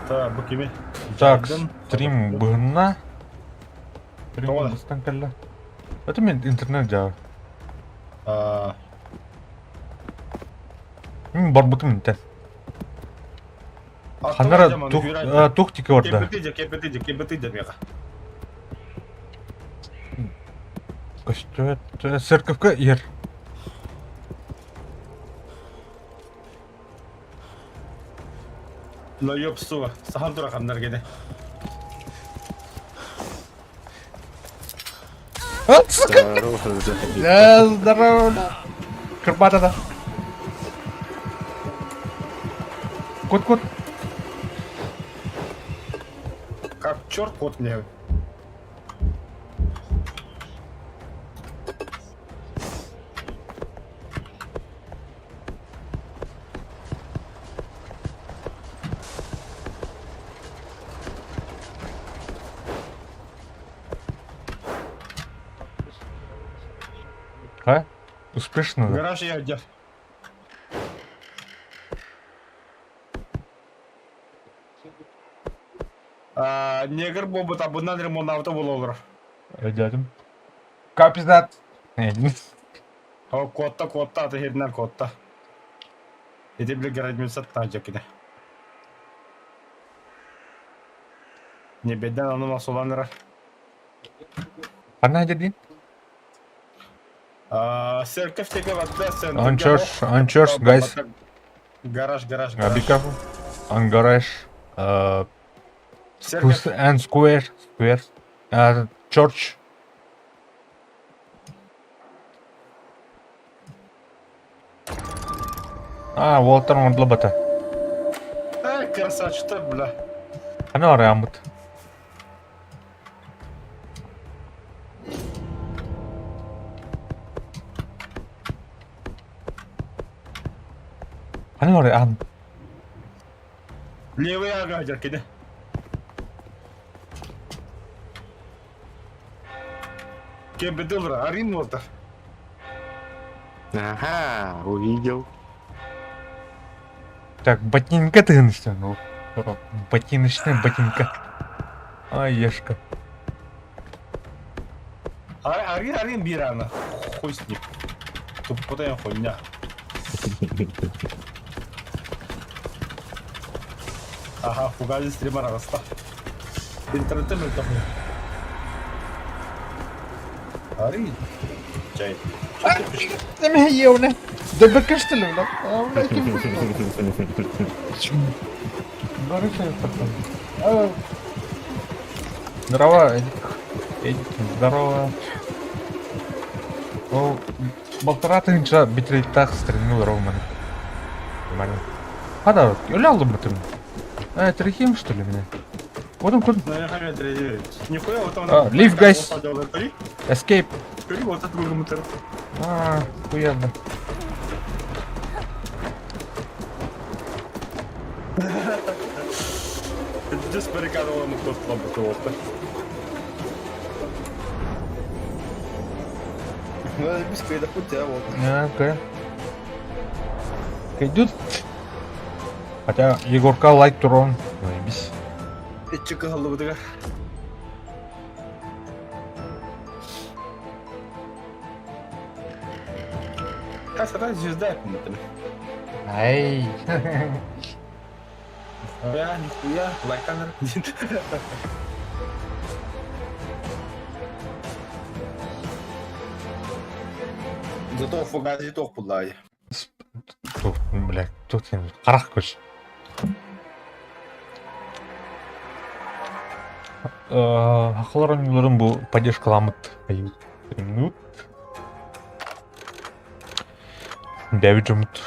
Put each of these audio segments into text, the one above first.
Та бу кими? Так, Жайдым. стрим быһынна. Стрим Тоҕо? быстан кэллэ. Это мен интернет дьаа. А, Мин барбытым интен. Ханара тух тух тики орда. Кепетиде, кепетиде меха. Көстөт церковка ер. Лойоп суга, сахан тура ханнар гене. Сука! Да, здорово! Кырбата да. Кот, кот. Как черт кот мне. А? Успешно, да? Гараж я где? А, негр буолбут абынан ремонтаабыта буолаллар. Өйдөөтүм. Капизнат. О, куотта, куотта, аты херинэн куотта. Ити били градминсат таажа кини. Не беден аны масулан эрэ. Ханна дедин? Церковь тебе вода, On church, on church, guys. Гараж, гараж, Be гараж. careful. On garage. Церковь. And square, square. Church. А, Уолтер оҥордулар Ай, красавчик, бля. Ханна барааммыт? Ханна бараам? Левый ага, дьэркини. Кем бедылра, Арин Уолтер. Ага, увидел. Так, ботинка тыгын ну. Ботиночная ботинка. Ай, ешка. Арин, Арин бирана. Хуй с ним. Тупотая хуйня. Ага, фугази стример аҕыста. Интернеттен мөлтөх. Арин. Чай. Эмэйэуне. Да бэкэштеле, бля. Здорово, Эдик. Эдик, здорово. Ол балтараа тыһыынча битрейттаах стримҥэ олоробун маны. Нормально. Хада, өлө алдым бытым. Э, трехим, что ли, меня? Вот он куда? Нихуя, вот он... А, leave, guys. Escape. Вот от другому А, хуярно. Дьыс баррикадаларын туттан Ну, без кайда путя, вот. Окей. Идут. Хотя Егорка лайк турон. Заебись. Иччи кыһаллыбытыгар. Хас звезда помню. Ай. Нихуя, нихуя, лайканер. Зато фугази тох пулай. Тут, бля, тут харах көс. Хахалар ойнуларын бу поддержкаламыт. Минут. Дэвид жумут.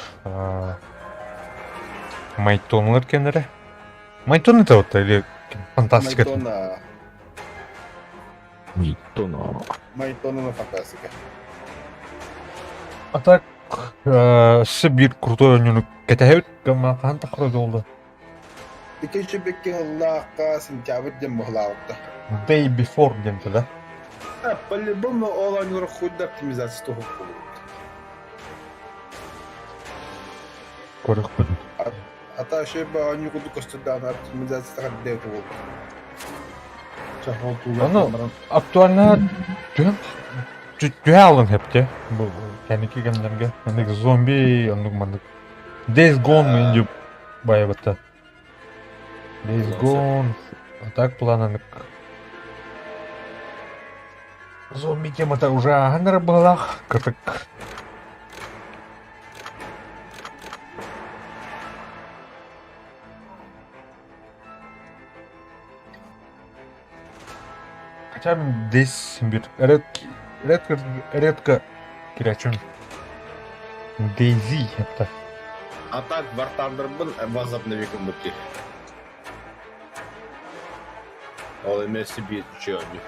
Майтонлар кенере. Майтон это вот или фантастика? Майтона. Майтона. Майтона на фантастика. А так, өссө биир крутой ойнуну кэтэһэбит, хаһан таххара буолла? Икки бекке ыллаахха сентябрь диэн быһылаабытта. Day before диэн да? А, по-любому ол ойнуур худда оптимизация туһук буолуут. Көрөхпүт. Ата шеба оонньуу курдук көстөр даҕаны оптимизацията хардыы эбитэ буолбут. Ону актуально түһэн түһэ алын хэпте бу кэнники кэмнэргэ маннык зомби оннук маннык Days Gone инди байабыта Days Gone а так планынык зомби темата уже ааһан быһылаах кытык Хотя здесь редко, редко кирячун. Дейзи это. А так War Thunder'бын возобновиком бути. Ол эмиэ себе үчүгэй.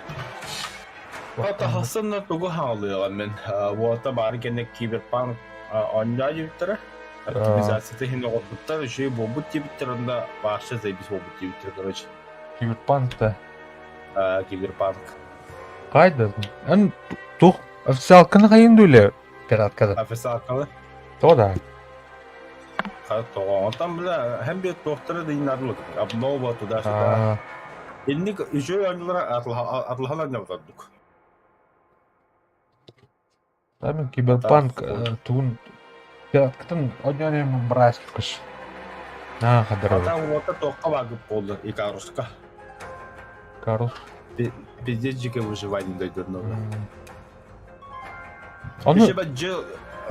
Атахасынна тугу хаалыаҕа мин уота баар кэннэ киберпанк оонньоо диэбиттэрэ. Оптимизацията иһин оҕорбуттар, үчүгэй буолбут диэбиттэр онно вообще заебись буолбут диэбиттэр короче. Киберпанк да? Киберпанк. Кайда? Эн тух официалканы хайын дуйле пираткада? Официалканы? То да. Тоҕо онтон бля һэм биир туохтара да иннарлык обнова туда-сюда. Инник үчүгэй оонньуулара атлаһан оонньоботордук. Там киберпанк тугун пираткатын оонньоон брасликыш. Аа хадырабыт. Ата уота туохха баагып буолла Икаруска. Карус. Пиздец дикое выживание дойдурнула. Ону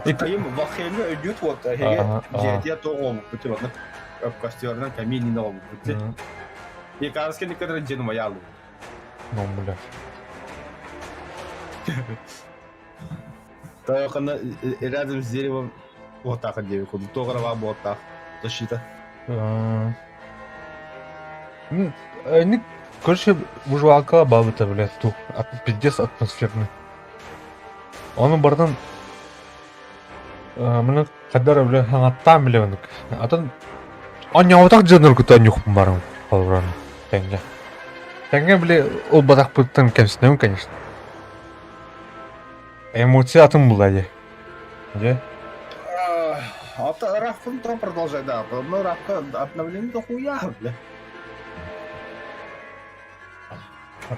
Айым вахелі өйдүүт вот эһиги дьиэтиэ тоҕо олбуппут онно костёрынан каминин олбуппут Икаруска никогда дьиэн умайаалым. Ну, бля. Тойохана рядом с деревом вот так вот дерево, тоҕо вот так защита. Ник, короче, выживалка бабыта, блядь, тух, пиздец атмосферный. Ону барытын маны хайдах эрэ бile хаҥаттаан билэбин. Атын оонньооботох дьоннор кытта оонньуохпун барым холобуран тэҥҥэ. Тэҥҥэ били ылбатахпыттан кэмсинэбин конечно. Эмоция атын буолла дии. Дьэ. А Раф то продолжай, да. Но Рафка обновление дохуя, бля.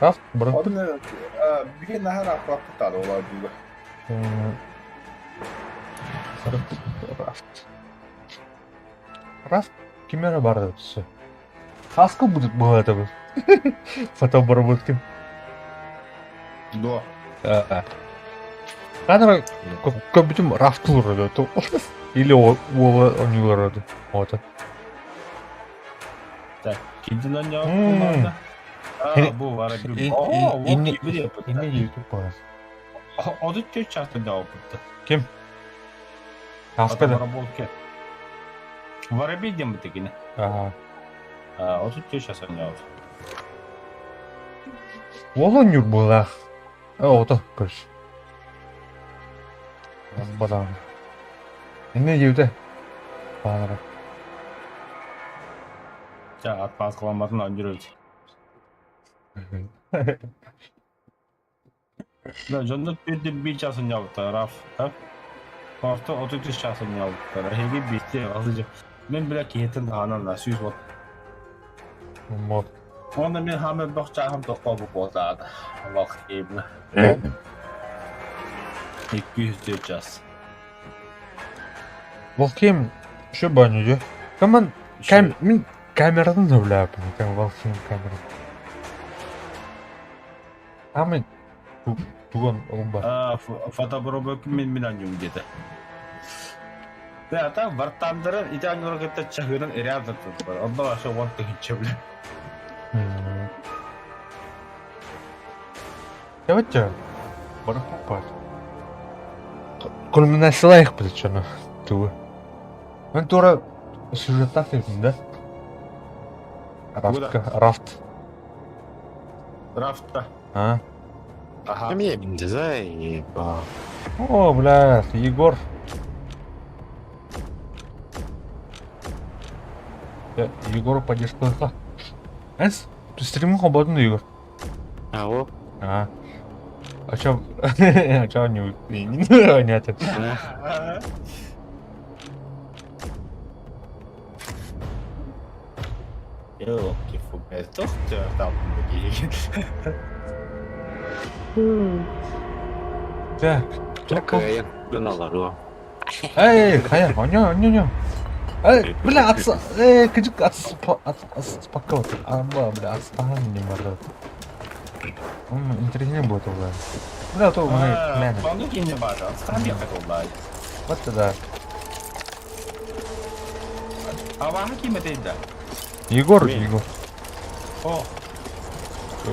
Раф, брат. Он биир наһаа Раф олар дууга. Рафт. Рафт ким эрэ баар өссө. Хаска будет было это фотообработки. Да. Кадр көбүтүм рафтылыр или уола оонньуулар Вот. Так, кимдин оонньообут А, бу бара О, вот Инни YouTube бар. Оду төрт часта оонньообут. Ким? Хаска да. Фотобработки. Воробей диэн бытыгина. Ага. 34 час оонньообут. Уол оонньуур буолаах. Ото, короче. Бадаан. Инне диэбитэ. Баанара. Ча, атпааскаламматын оонньуур эбит. Да, дьоннор түөрт биир час оонньообуттар, Раф. Орто 33 час оонньообуттар. Эһиги биирдии алты Мин бile киһиттэн таһынан да сүүс вот. Вот. Уонна мин хаам элбэх чааһым тоххо бу буолтаата. Олох киибна. 204 час. Волкем еще баню, дьэ. Каман кам мин камератын сөбүлээппин кам Волкем камера. Ами тугун ол бар. А, фотобробок мин мин анньум диэтэ. Да, так Вартандера ити анньура кытта чаһыынан рядом бар. Онно вообще уон тыһынча бile. Давайте барахпар. Кульминациялайық чоно тугу. Мен тура сюжеттаах диэбитим да? Рафтка, рафт. Рафта. А? Ага. Мне заебал. О, бля, Егор. Егор поддержка. Эс, ты стриму хоботун Егор. Ало. А. А чё, а чё не нет. Елки фугас, там Так. Кыайан гыналар Эй, хайа, оня, оня, оня. Эй, бля, отца, эй, кыжык, отс, отспакал. А, бля, отстан не могу. Интереснее будет уже. Бля, то мы, мэн. Бану не баар, отстан диэхэ буолла. Вот да. Абааһы ким этэй да? Егор, Мин. Егор. О,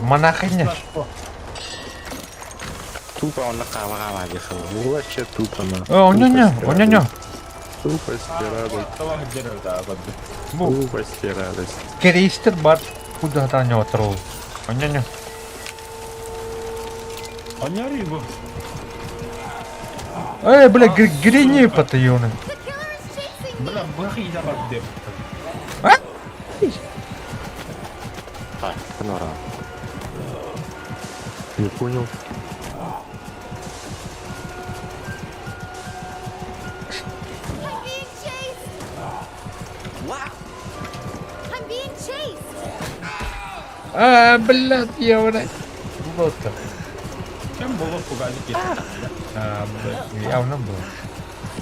Монахиня. Тупо он хаама-хаама диэхэ. Вообще тупо на. Э, оня, оня, оня. Тупость и радость. Бу Тупость и радость. Керейстер бар. Куда там не отрол. Оня, оня. Оня бу. Эй, бля, грени потаёны. The killer is chasing me. Бля, быхы ида бар деп. Так, нора. Не понял. I'm being chased. Wow. I'm being chased. А, блядь, я, блядь. Лодка. Кем болот фугазик кетти. А, блядь, явно было.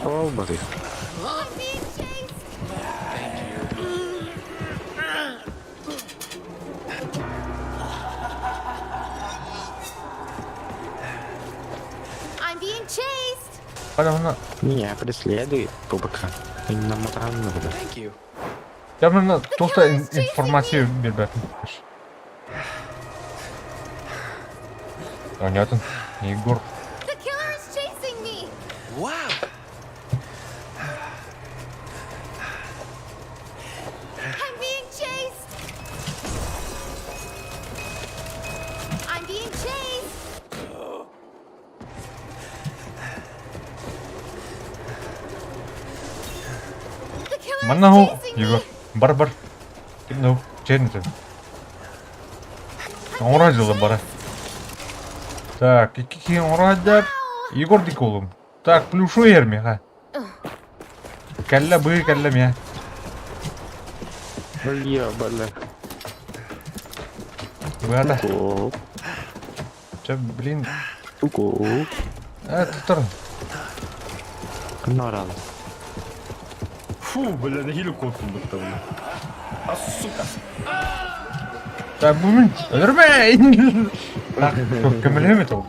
О, бары. I'm being chased. I'm being chased. Потому Меня преследует ПБК. Именно надо. Явно туохта информация биэрбэппин. Понятно. Егор. The killer is chasing me. Wow. I'm being chased. I'm being chased. The killer Манна is ху chasing Егор. me. Бар бар. Ким ну? Чен ты. Оҥоро дьыла бара. Так, икки киһи оҥоро Егор диколум. Так, плюшу ерми, Кэллэ быы кэллэ миэ. Бля, бля. Быата. Ку. Чэ, блин. Ку. Э, туттар. Нора. Фу, бля, нэһиилэ куоттум бытта бля. А сука. Так, бу мин. Өлөрмө! Так, көмөлөһөм это ол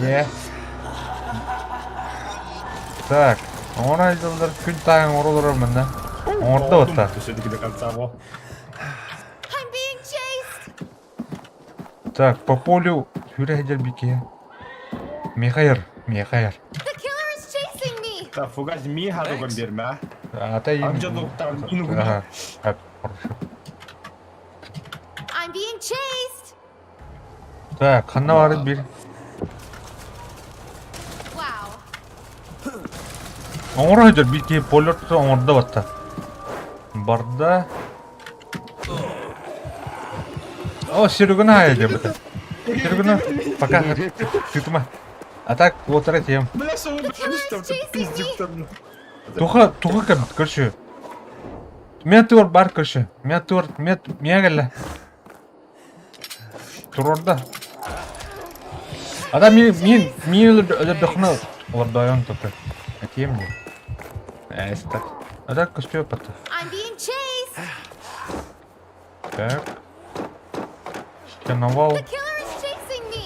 Е. Так, оҥоро дьыллар күн тааҥ оҥоролорор манна. Оҥордо батта. Все-таки до конца во. I'm being chased. Так, по полю хүрэ бики. Михаил, Михаил. The killer is chasing me. Так, фугас миха туган берме. А та Анжа доктор, мину Ага. Так, хорошо. I'm being chased. Так, ханна бары бир. Wow. Оҥоро сылдьар бики полет оҥордо батта. Барда. О, Серегuna хайа бата. Серегuna, пока. Тытыма. А так, вот тем. Бля, что вы killer is chasing me. Туха, туха кем, короче. Меня тур бар, короче. Меня тур, меня, меня гелла. Турорда. Ада ми, ми, ми өлөрдөхнө олордойон топы. Этием не. Эста. Ада көстүө пата. I'm being chased. Так. Стеновал. The killer is chasing me.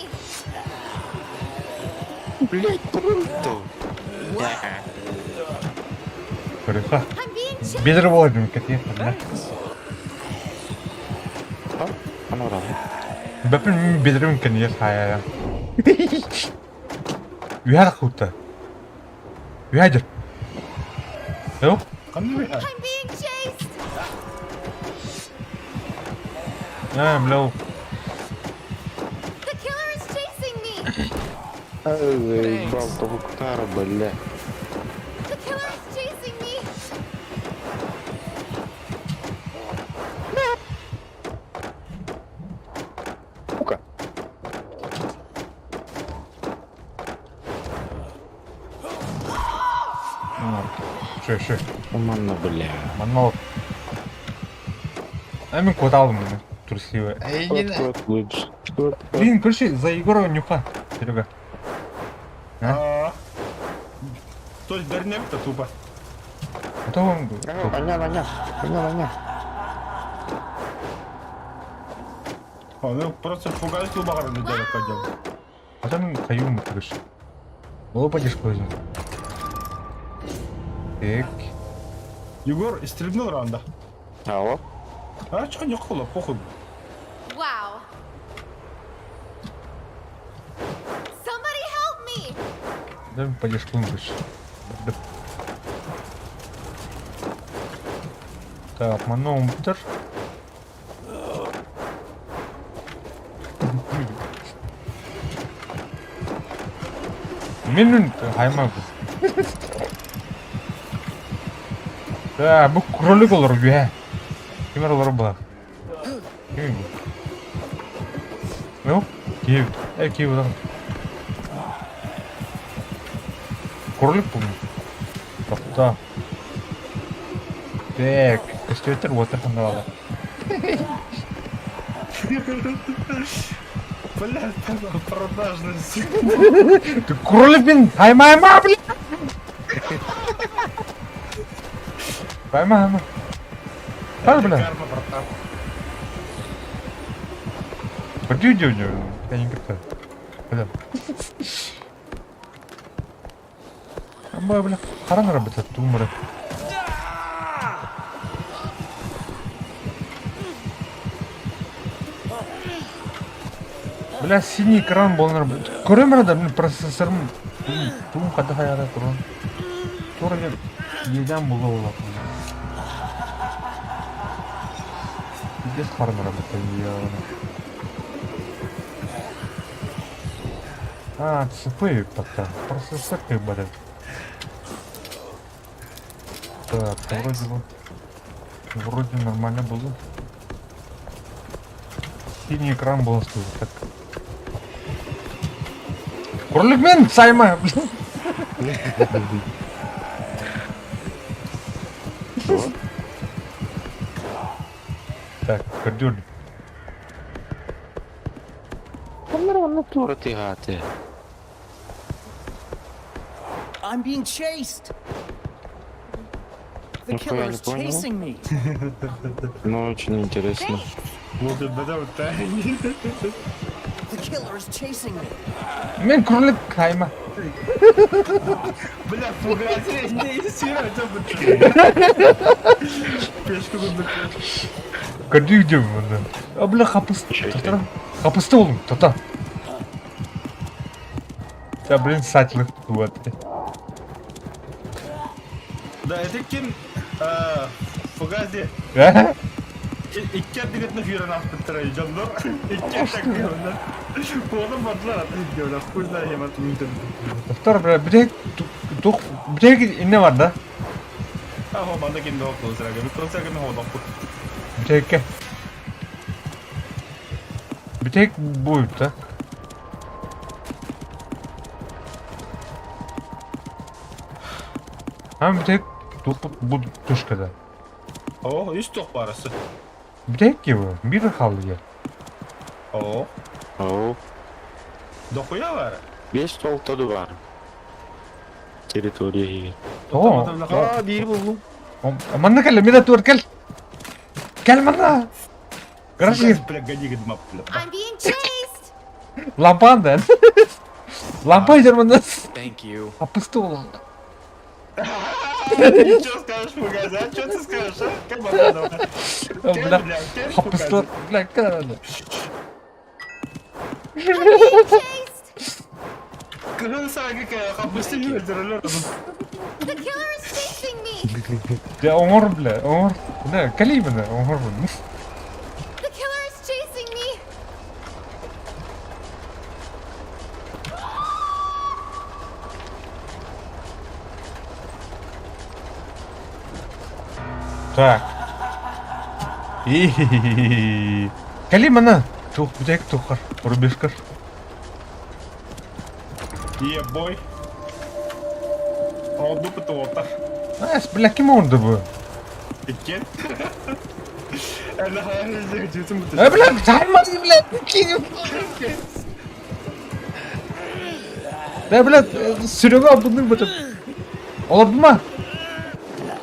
Блять, круто. Көрүхэ. I'm being chased. Бедер болдум кете. Да. Нора. Бэпин бедрим кенер хая. Үһэр хута. Үһэр. Эо? Ханна I'm being chased. Аа, блау. The killer is chasing me. Заебал Токтара, бля. The killer is chasing me. Сука. Шö, шö. Манна, бля. Манна. А мин куоталым мин трусливый. Эй, не Кот, кот, лучше. Кот, кот. Блин, короче, за Егора нюха, Серега. А? То есть бэрнэбит да тупо. А то он... Аня, аня, аня, аня. Оны просто фугас тубаҕар неделя кодел. А там каюм короче. Было поддержку возьму. Так. Егор истребнул ранда. Алло? А чё не хула, похуй. Wow. Somebody help me! Дай мне поддержку, короче. Так, манометр. Мин хаймаа бу. Да, бу кролик олорор үһэ. Ким эрэ олорор буолар. Ким бу? Ну, Киев. Э, Киев удан. Кролик бу. Тохто. Так, көстүөтэр уота ханналала. Бля, продажность. Ты кролик, блин, хаймайма, блин! Хаймайма. Хай, бля. Карма, братан. Пойди, иди, иди. Я не готов. Бля. Амба, бля. Харан работает, туморы. Бля, синий экран буолан көрөм эрэ да мин процессорым тугун хата хайара туран тура иэдээн була улаатан Пиздец харан работает А, ЦП пока. Процессор как бы. Так, вроде бы. Вроде нормально было. Синий экран был так. Кролик Сайма! Так, кордюр. Тура тыгаты. I'm being chased. The Нихуя killer не is понял. chasing me. Ну, очень интересно. Вот это вот The killer is chasing me. Мин кролик хайма. Бля, фугас, не сира, это Пешку курдук. Көрдүү диэн А бля хапыс. Хапысты олум, тота. Да блин, сачлык вот. Да, это ким фугази икки ардыгытны фюрен аспыттыра дьоннор. Икки таккыһыннар. Куолам бардылар атын диэбилэр. Хуй знает, я атын Доктор, бля, бля, тух, бля, инне бар да? Аха, манда ким да кылсырага. Кылсырага мен холдоқпут. Бүтэкке. Бүтэк будет, да? Һәм бүтэк тух бу түшкәдә. О, үс тоқ барысы. Бүтэк ки бу. Бир халды. О, О, дохуя бар. весь стол тоду бар. Территория. О, А, бир булду. Манна кел, мина тур кел. Кел манна. Короче, Бля, гони, гидма, бля. I'm being chased! лампан да. Лампа идер манна. Thank you. Апысты ол. Что скажешь, фугаз, а? Что ты скажешь, а? Как бля, Бля, бля, хапысты, бля, кел. I'm being chased! Кыһын саги хапысты юрдерелер. The killer is chasing me! Я оңор, бля, оңор. Бля, кали бля, оңор. The killer is chasing me! Так. И Кали мана. Тух, бүтэк тухар. Рубежкар. Ебой. Олду пытуота. А, бля, ким оңды бу? Иккен. Э, блядь, тормози, блядь, кинь. Да, блядь, Серега бұны бітіп. Оларды ма?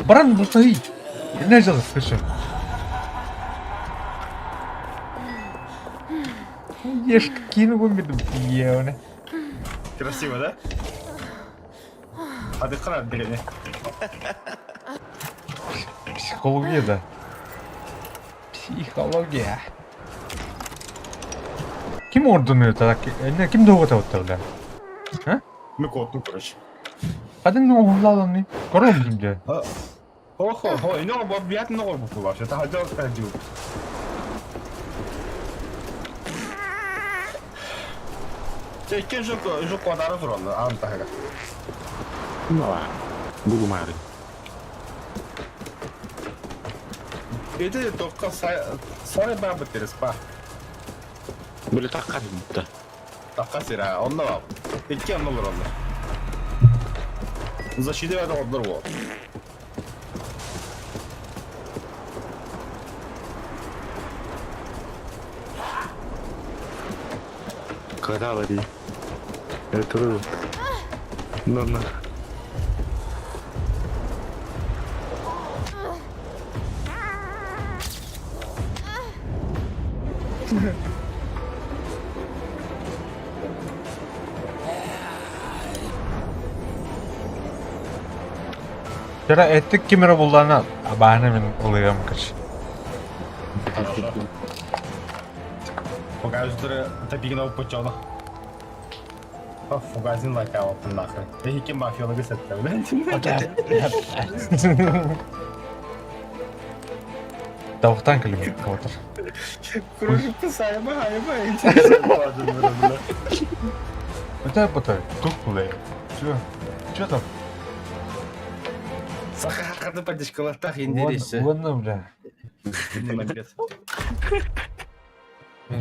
Баран бұлтайы. Не жазып, слушай. Ешкі киініп өмірдім. Еуіне. Красиво, да? А ты храм, блин. Психология, да. Психология. Ким ордуну так? Не, ким doğru тавтта бля? Мы котну, короче. Kadın oğullarını görüyor diye. Хо-хо, хо, иного бабьят много вообще. Это хотел ходил. Икки жук жук квадрат урон, ан тахага. Ну, буду мары. Это только сары бабы тереспа. Были так да. Такка сира, онна баб. Икки онна бар онна. Защита это однор вот. Когда води? Это Ну, на. Tera ettik kimere bullarına. Abane min oluyorum kaç. Пока же топигнал пучона. А, фугазин лайкал нахрен. Я хики мафия лагасет, блядь. Тавықтан кілім отыр. Кружик писаем, ага, интересно. Это это тут куда? Чё? Чё там? Саха поддержкалартах индирisi. Ладно, бля.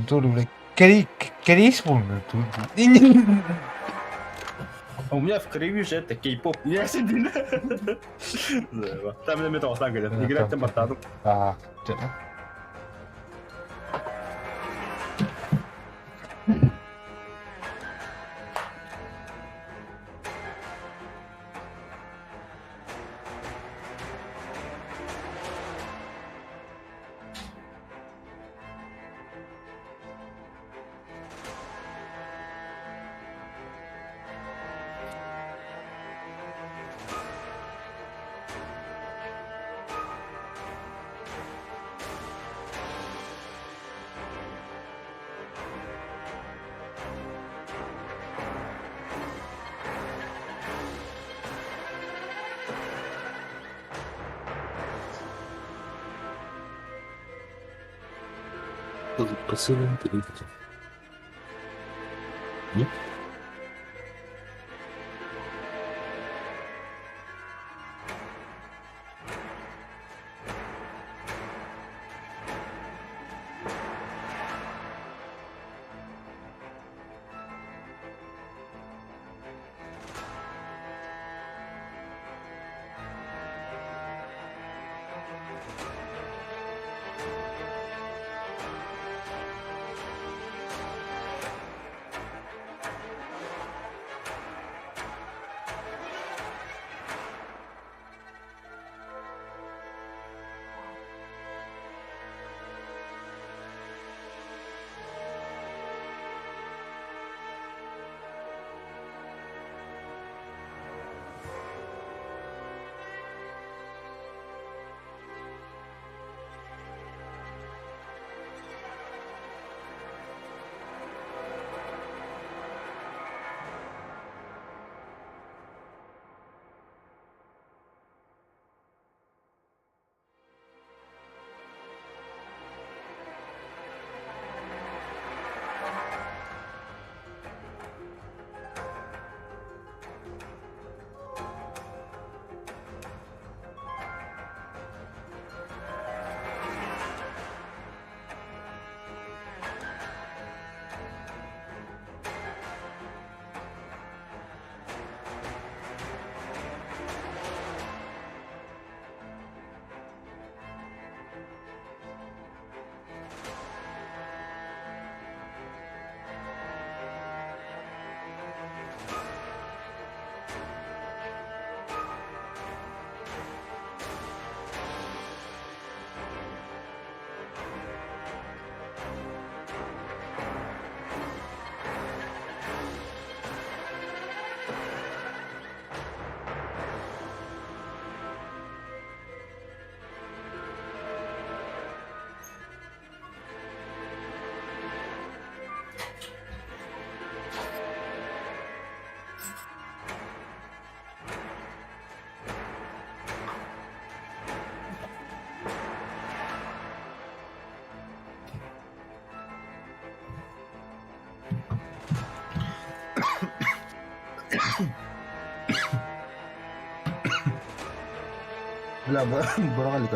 Тур, бля. Корей, корейс помню тут. У меня в крови же это кей-поп. Я себе. Там на металл так говорят. Играть там батану. А, чё? Посылаем 30. Нет? Бля, быраҕа илик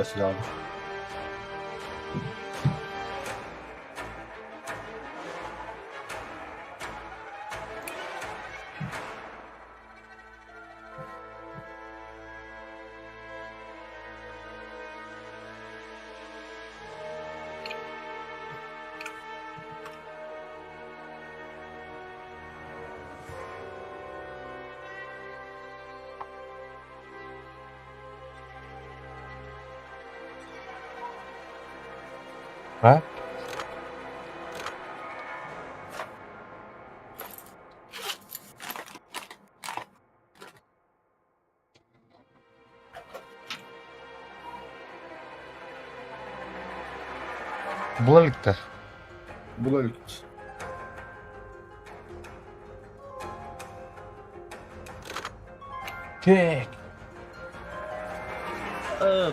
А? Була иликтэр. Була илик. Так.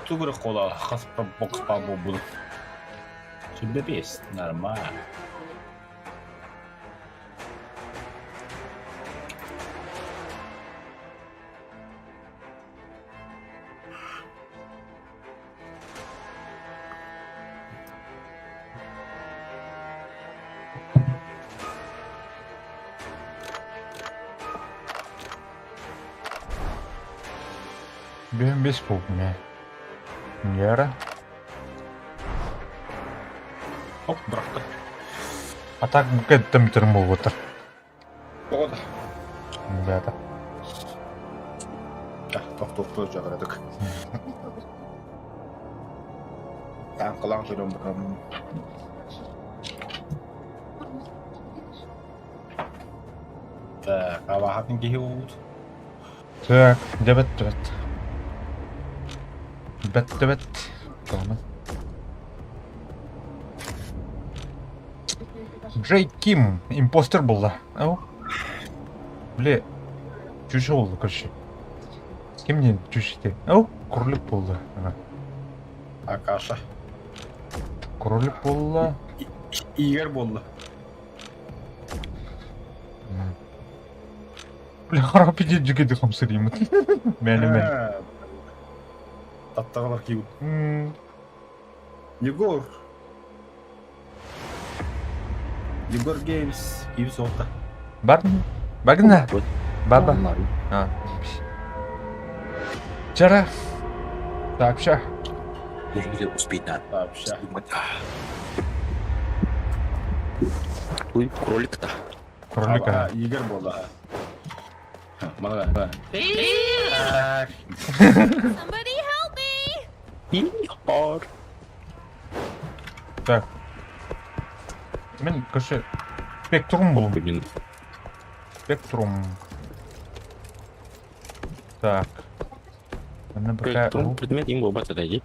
Тугура кола хас бокс па буолбут. Сүрбэ бес, нормально. Биһин бес буолбум ээ. Гера. Оп, бырахта. А так кэттем бүтэрим буолбуттар. Тоҕо да. Ребята. Тохтуохтуох дьаҕыратык. Таанкалаан көрөн баран. Так, абаһатын киһи буолбут. Так, дебет дебет. Бет дебет. Tamam. Джей Ким, импостер буолла. Ау. Бля, чүчү буолла, короче. Ким диэн чүчүтэ? Ау, кролик буолла. Ага. Акаша. Кролик буолла. Игорь буолла. Бля, харапи дьүгэди хамсырыймыт. Мэне мэне. Таптаҕалар киибит. Егор. Егор Геймс кииби суолта. Бар Багна. Баба. А. Вчера. Сообща. Нужно успеть надо. Сообща. Ой, кролик-то. Кролика. Игорь буолла. Мана. Somebody help me! Игорь. Так. Мен, короче, спектрум был. Блин. Спектрум. Так. Манна пока... Спектрум предмет им баба тогда иди.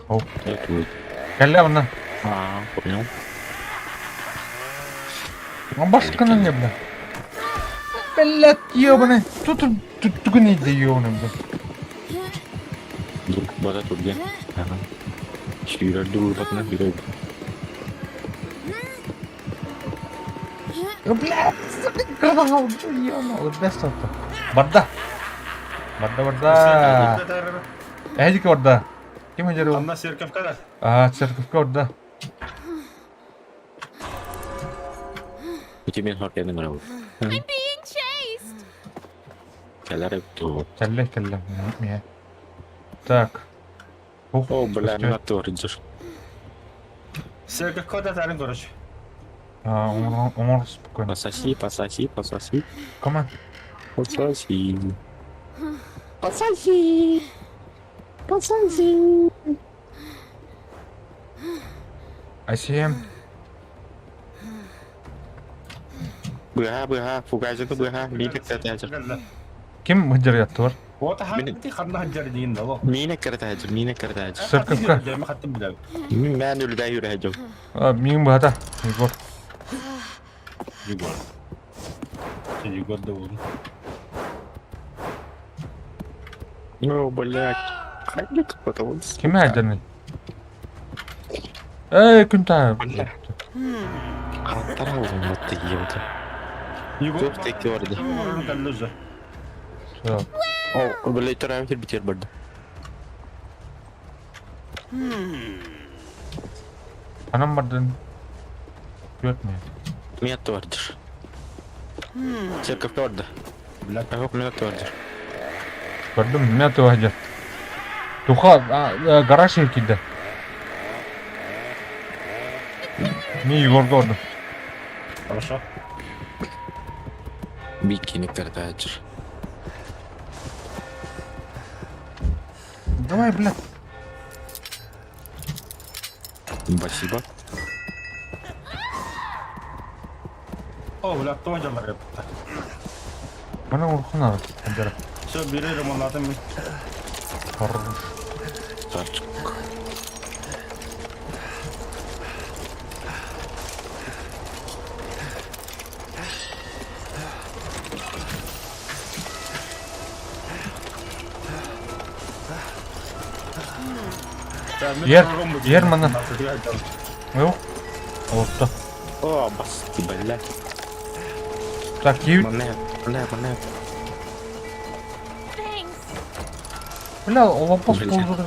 О. Я тут. Калявна. А, понял. А башканы не, бля. Блядь, ёбаный. Тут тут туганы да ёбаный, бля. Друг бата тут где? Ага. Сүүрэр дурбатына бирер. Блядь, ёбаный, бэс это. Барда. Барда, барда. Эдик барда. Ким өдөрү? Анна церковка А, церковка барда. Ити мен хоркены барабын. I'm being chased! Кэлэр ту. Кэллэ, кэллэ. Мия. Так. Ух, О, бля, на торджер. Церковка да тарын короче. А, он, он спокойно. Пососи, пососи, пососи. Come on. Пососи. Пососи. Пососи. I see him. Быһа, быһа, фугазины быһа, миинэ кэрэтээчэр. Ким ыдьарыйаттылар? Вот ханты ханна хаджар диин да Миинэ кэрэтээчэр, миинэ кэрэтээчэр. Церковка. Дема хаттым билэр. Мин мээн үлүдэ юрэхэдьэм. А, миин быһата. Егор. Егор. Егор да буолун. Ну, блядь. Хайлик потом. Ким айданы? Эй, күн таа. Бля. Хаттара улматты ебата. Егор Туох текки барды. кэллэ уже. Так. О, блядь, төрөөбүт сирбитигэр барда. Ханан бардын? Түөрт ми? Минутта бардыр. Церковька барда. Блядь. Ах, минутта бардыр. Көрдүм, мин атыга дьэ. Туха, гараж иһи киирдэ. Мин Егорга бардым. Хорошо. Бикини картачыр. Давай, блядь. Спасибо. О, блядь, тоҕо дьаллар эппиттэр. Мана урхуна Андера. Все, бери ремонтатын мин. Хорош. Тарчык. Ер, ер мана. Yok. Oldu. О, басты, бля. Так, киви. Мане, бля, мане. Thanks. Бля, олопос Блин. болду.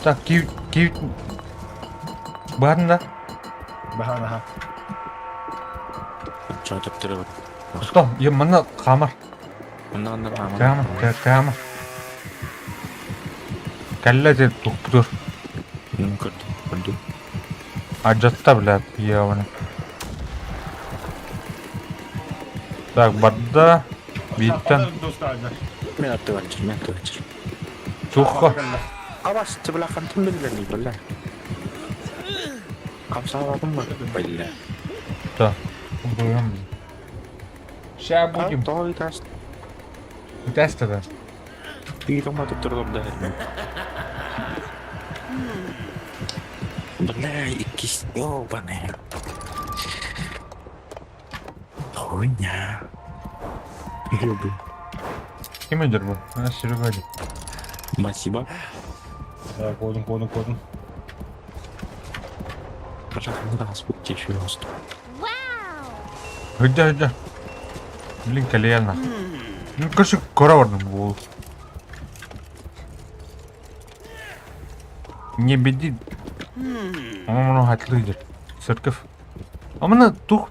Так, киви, киви. Барын да. Бахан, аха. Чо төптөрө бар. Стоп, я мана камар. Мына анда Камар, камар. Кэллэ дед тухпутур. Көрдүм, көрдүм. Адьатта, блядь, ебаный. Так, барда. Бииттэн Мен атты бар, мен атты бар. туохха Абас, бля, хантым билбени, бля. Камсаабатым ба, бля. Да. Убьем. Ща будем. Той тас. Тест да. Биир төптөрө да. Бля, иккис, ёбаный. Хуйня. Люблю. Ким өйдөр бу? А, Серега дии. Спасибо. Кодун, кодун, кодун. Здравствуйте, еще раз. Wow. Өйдө, өйдө. Блин, кэлиэн Ну, короче, кора бардым буол. Не беди. Ону хатлыйдыр. Церковь. А мына тух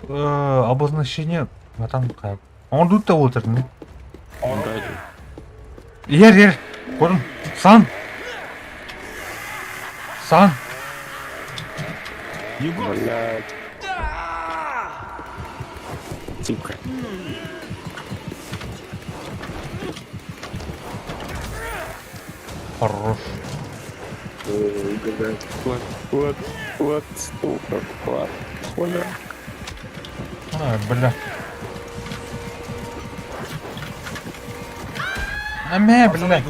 обозначение матан кайып. Оңордут да болтыр не? Ер, ер. Көрдүм. Сан. Сан. Егор, Блядь. Сука. Хорош. Ой, блядь. Вот, вот, вот, сука, вот. Хуя. Ай, бля. Аме, бля.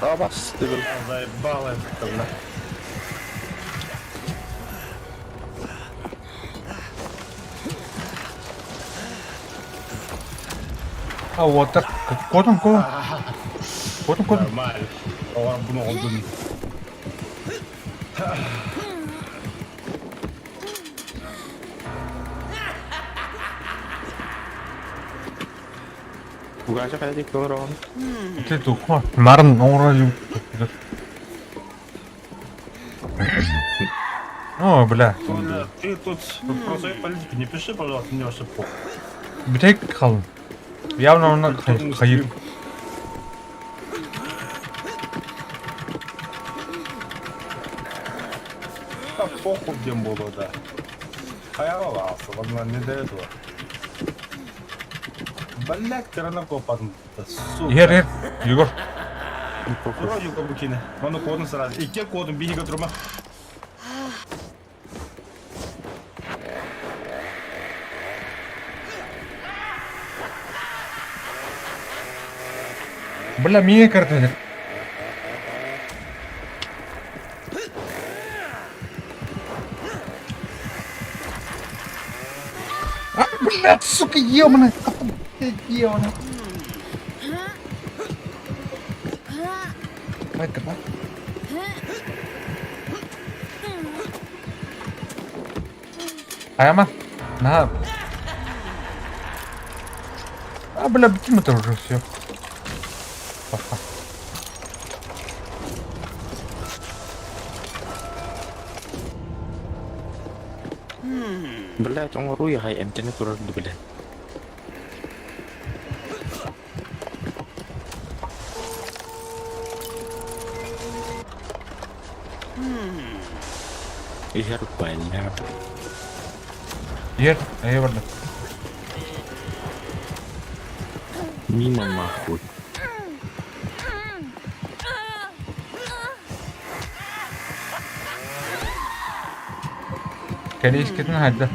Абас, ты, бля. Заебало это, бля. А вот так. Кодом, кодом. Кодом, кодом. Нормально. Оҕор буну оҕордун. Угача хайди килорон. Ты тухма. Марын оңора О, бля. Коля, ты тут про свою политику не пиши, пожалуйста, мне вообще похуй. Бүтэк халын. Явно оны хайыр. Да похуй где было, да. Хайа ладно, не до этого. Блять, коронакопан, сука. Ер, ер. Егор. Вроде кобукины. Ману кодун сразу. Икки кодун биһиге турума. Бля, миңе кірді. А, блядь, сука, ебаная. Ебаная. Давай, давай. Хайама? На. А, бля, бутим это уже все. Пошла. Блять, оҥоруу яхай эмтэнэ турар ду бля. Иһэр бля. Иһэр, эйэ барда. Мимо нахуй. Кэлиискитин хайда.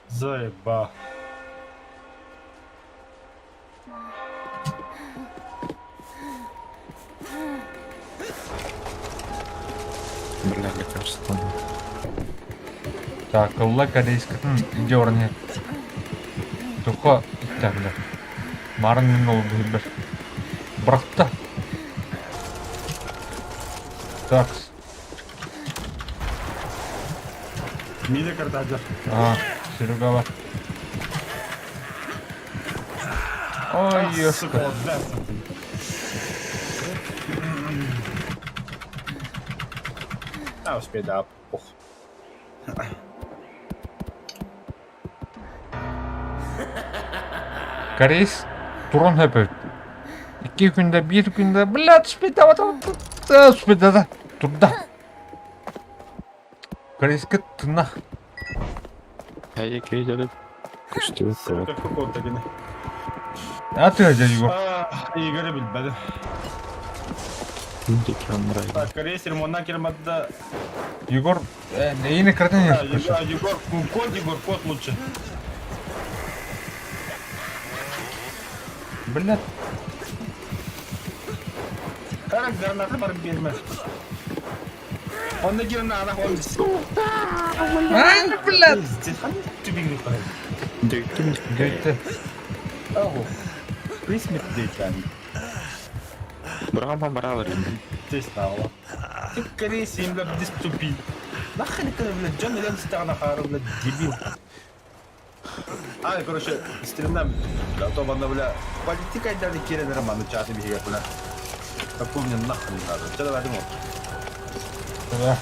Заеба. Бля, лекарство. Так, ылла кэлиискитин илдьэ баран иһэр. Туха иттэ бля. Марын мин ол быһыйбар. Бырахта. Так. Миля картаджа. А, Серега бар. Ой, ёшка. А, успей, да, пох. Корейс туран хөпөт. Икки күндэ, биир күндэ, блядь, спидата, турда. Корейска тынах. Хайа кейдерip көстүбүт кыбат. Какого-то гене. А ты дядя Егор? Игорь билбэдим. Диканрай. Так, Корейс ремонтна керматда. Егор, эйне картин Егор, кот, Егор, кот лучше. Блядь. Карак гранаты бар берме. Он граната, он. Ай, блядь. Здесь түбиңни карай. Дөйтүм. Дөйтү. Ого. Присмет дейтан. Брама баралар. Здесь стало. Ты Корейс им бля диступи. Нахрен ты, блядь, Джон Ленс стана хару, блядь, дебил. А, короче, стремнам, да, то банда, бля, политика дали кирен роману чаты беге, бля. Такого мне нахрен не надо. Что давай, думал? Да.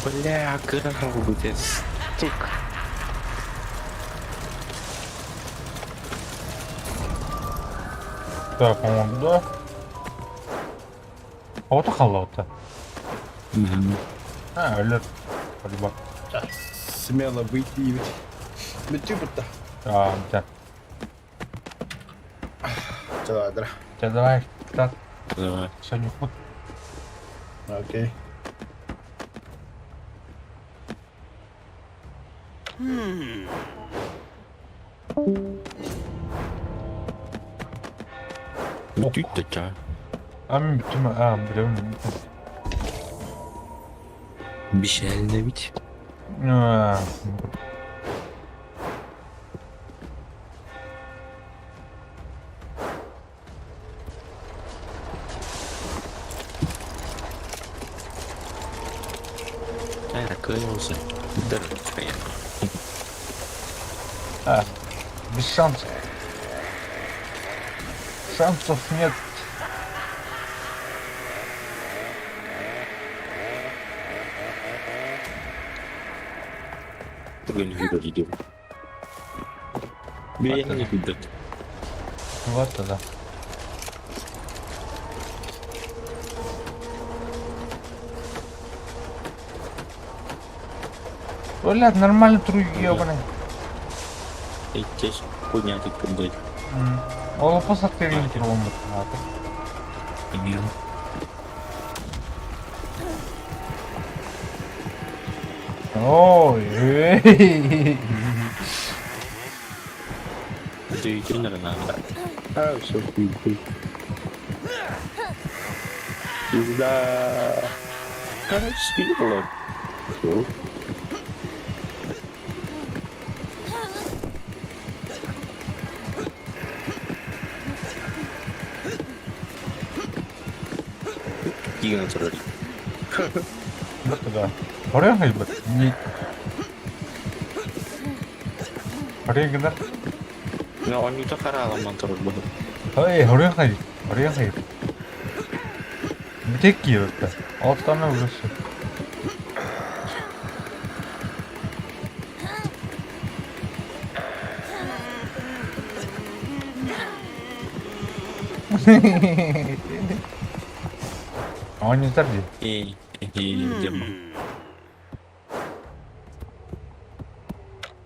Бля, кырал будет. Сука. Так, он, да. А вот халата. А, өлөр. Полюбак. Смело выйти и ведь. Бүтү бутта. А, да. Что давай, Чэ, давай, так, Давай. Соню, вот. Окей. Бүтү да. А, мен бүтүм, а, билем. Бишелне бит. А, Кайра кыйылсы. Дыр. а, без шансов. Шансов нет. Бүгін видео видео. Бейін видео. Вот тогда. Блядь, нормально тру ебаный. Итте хуйня тут кундой. Ол посадка километр. Имел. Ой, эй. Дөйтүн надо. А, все, хуй, хуй. Пизда. Короче, скинула. Всё. Киинэ турар. Вот да. Хорен хайбат. Не. Хорен гынар. Но онньута харааланман турар бу. Эй, хорен хайбит. Хорен хайбит. Бүтек киирбэттэр. Алтана уже все. Оонньутар дии. И, и, дем.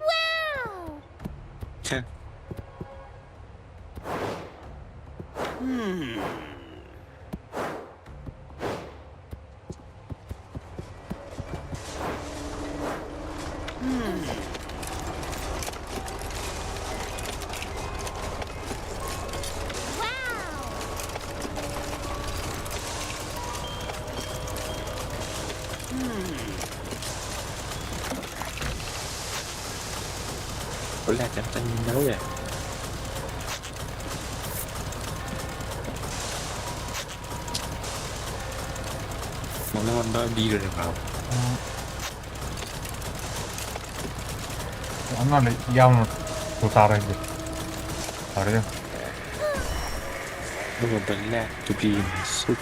Wow! Чэ. Wow! Блядь, это не новое. Оны онда биир хаал. Онно явно тутаарай дии. Арыйа. Ну, бля, тупие, сука.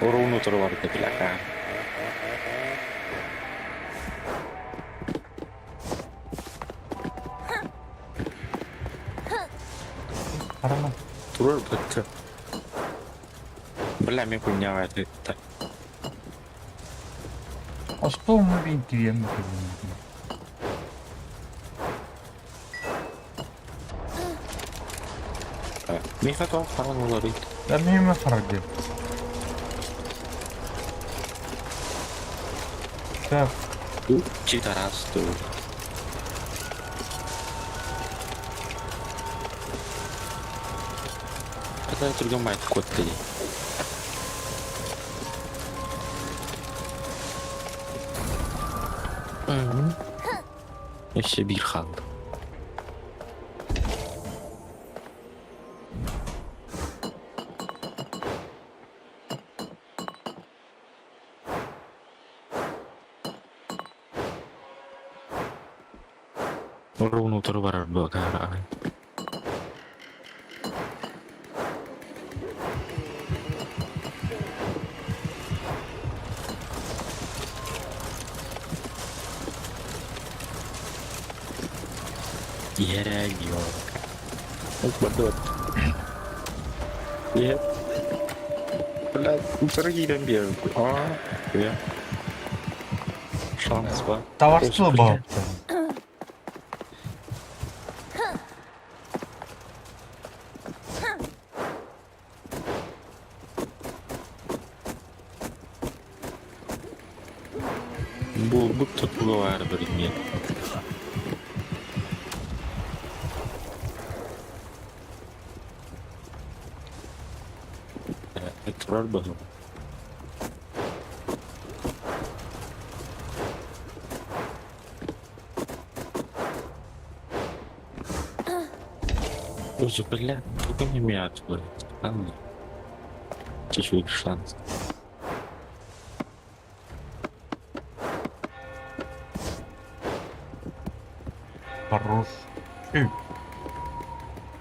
Уруну турбарда бляха. Харама. Турар бытты. Бля, мен хуйня это. Остуол мобин кириэн Миха то харан олары. Да мимо харагды. Так, Читарасту. Когда другом мать кот ты. Өссө биир хаалла. Уруун утары барар буолар Иһэрэ Бардыбат. Иһэ. Бля, утары киирэн биэр. Аа, иә. Шанс бар. Товарство баҕыппын. Буолбут тутуга баар билиҥҥи. Турар быһым. Боже, бля, только не мяч, блядь. Странно. Чуть-чуть шанс. Хорош. Эй.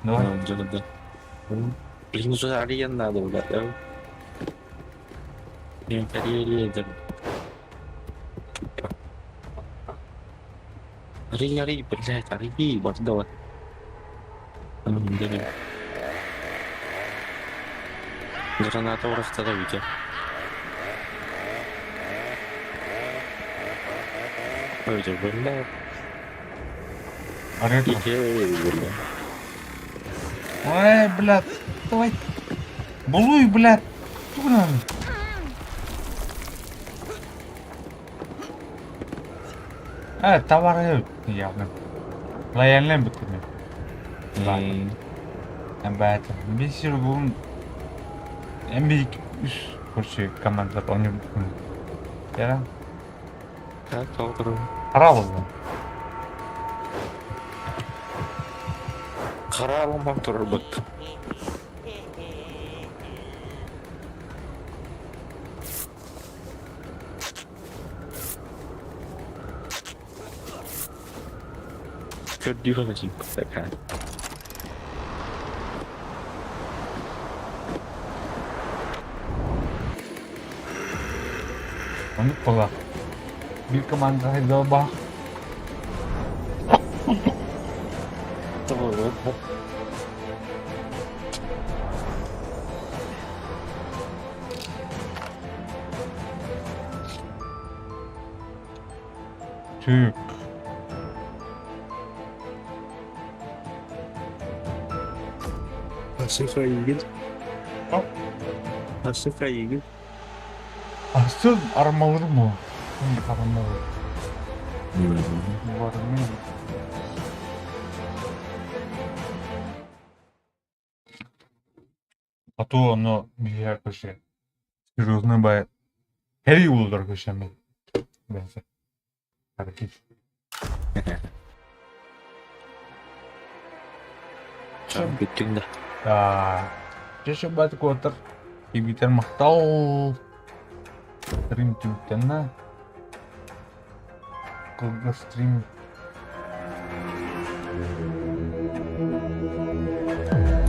Давай. А, да, да. Блин, уже арен надо, блядь. да? Блин, карьере, Ари, ари, блядь, ари, вот, да. Граната урахтара витя. Ой, бля. Арена. Бля. Ой, блядь, давай. Булуй, блядь. Тугунан. Э, товары явно. Лояльный бытыми. Эбэт. Бисер бун en büyük үс короче командалар оонньуу Яра. Так, толтыру. Хара буолла. Хара аламан турар быт. Көрдүү ханна Оннук буолла. Биир команда хайдалбах. Түк. Асыфа игин. Асыфа игин. Asıl aramaları mı? Aramalı. Var mı? А то оно я вообще серьезно бай. Heavy olur köşemi. Benzer. Hareket. Бүттүҥ да. Дьэ шабат куотар. Кибитер махтал. Стрим түмүктэннэ. Кылгас стрим.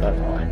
Давай.